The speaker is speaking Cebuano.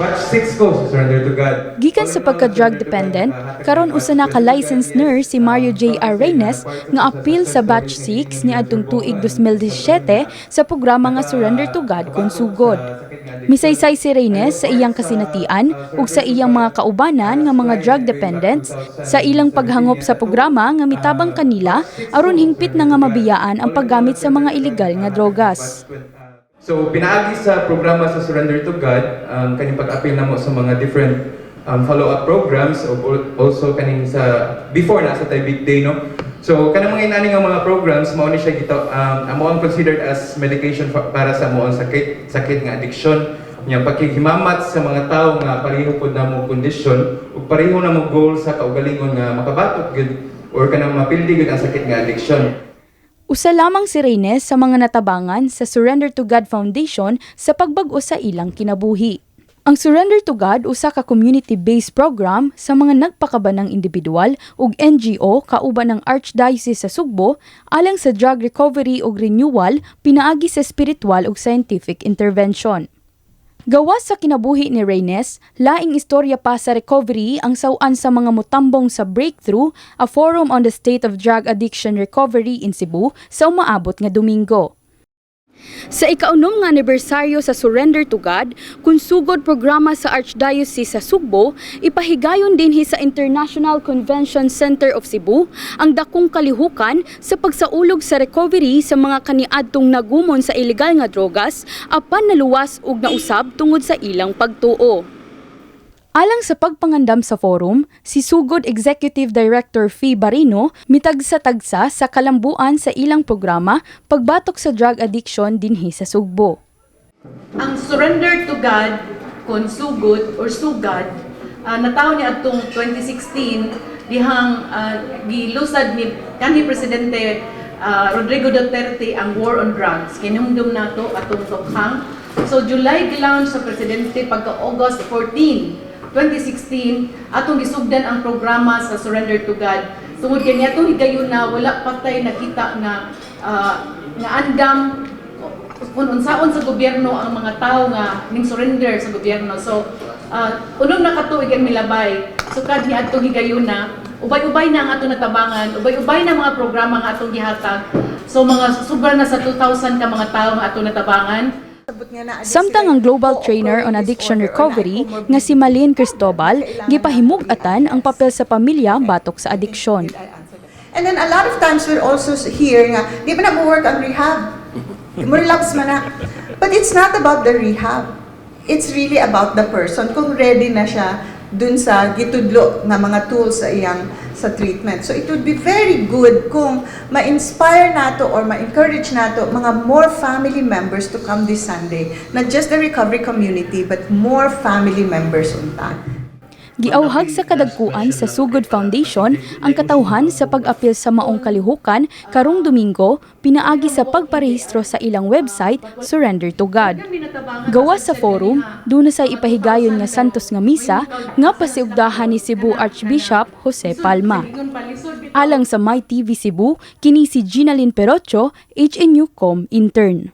Batch 6 ko sa Surrender to God. Gikan sa pagka-drug dependent, karon usa na ka licensed nurse si Mario J. R. Reynes nga apil sa batch 6 niadtong tuig 2017 sa programa nga Surrender to God kon sugod. Misaysay si Reynes sa iyang kasinatian ug sa iyang mga kaubanan nga mga drug dependents sa ilang paghangop sa programa nga mitabang kanila aron hingpit na nga mabiyaan ang paggamit sa mga ilegal nga drogas. So pinaagi sa programa sa Surrender to God, ang kaning pag-apil namo sa mga different follow-up programs o also kaning sa before na sa tay big day, no. So kanang mga inani nga mga programs, mao ni siya gito amo ang considered as medication para sa amo ang sakit sakit nga addiction nya. Paghimamat sa mga tawo nga pareho pod namo kondisyon ug pareho namo goal sa kaugalingon nga makabatok gyud or kanang mapildi gyud ang sakit nga addiction. Usa lamang si Reynes sa mga natabangan sa Surrender to God Foundation sa pagbag-o sa ilang kinabuhi. Ang Surrender to God usa ka community-based program sa mga nagpakabanang individual ug NGO kauban ng Archdiocese sa Sugbo alang sa drug recovery ug renewal pinaagi sa spiritual ug scientific intervention. Gawas sa kinabuhi ni Reynes, laing istorya pa sa recovery ang saw-an sa mga mutambong sa Breakthrough, a forum on the state of drug addiction recovery in Cebu sa umaabot nga Domingo. Sa ikaunom nga anibersaryo sa Surrender to God, kun sugod programa sa Archdiocese sa Sugbo, ipahigayon dinhi sa International Convention Center of Cebu ang dakong kalihukan sa pagsaulog sa recovery sa mga kaniadtong nagumon sa ilegal nga drogas apan naluwas ug nausab tungod sa ilang pagtuo. Alang sa pagpangandam sa forum, si Sugod Executive Director Fee Barino mitagsa-tagsa sa kalambuan sa ilang programa pagbatok sa drug addiction dinhi sa Sugbo. Ang Surrender to God kon sugod or sugad, natawo ni atong 2016 dihang gilusad ni kanhi presidente Rodrigo Duterte ang war on drugs. Kinumdum nato atong tokhang. So July gilaunch sa presidente, pagka August 14, 2016 atong gisugdan ang programa sa Surrender to God tungod kay niadtong higayuna wala patay nakita nga andam kung unsaon sa gobyerno ang mga tao nga ning surrender sa gobyerno. So, unom na katuig ang milabay. Sukad ni adtong higayuna, ubay-ubay na ang atong natabangan, ubay-ubay na mga programa nga atong gihatag. So mga sobra na sa 2,000 ka mga tao nga atong natabangan. Samtang ang Global Trainer on Addiction Recovery nga si Malin Cristobal gipahimug-atan ang papel sa pamilya batok sa adiksyon. And then a lot of times we're also hear nga, di ba na-work ang rehab? Mo-relapse man na. But it's not about the rehab. It's really about the person, kung ready na siya dun sa gitudlo nga mga tools sa iyang sa treatment. So it would be very good kung ma-inspire nato or ma-encourage nato mga more family members to come this Sunday. Not just the recovery community, but more family members unta. Giawhag sa kadagkuan sa Sugod Foundation ang katawhan sa pag-apil sa maong kalihukan karong Domingo pinaagi sa pagparehistro sa ilang website Surrender to God. Gawas sa forum, duna say ipahigayon nga Santos nga misa nga pasiugdahan ni Cebu Archbishop Jose Palma. Alang sa My TV Cebu, kini si Ginalyn Perocho, HNU.com intern.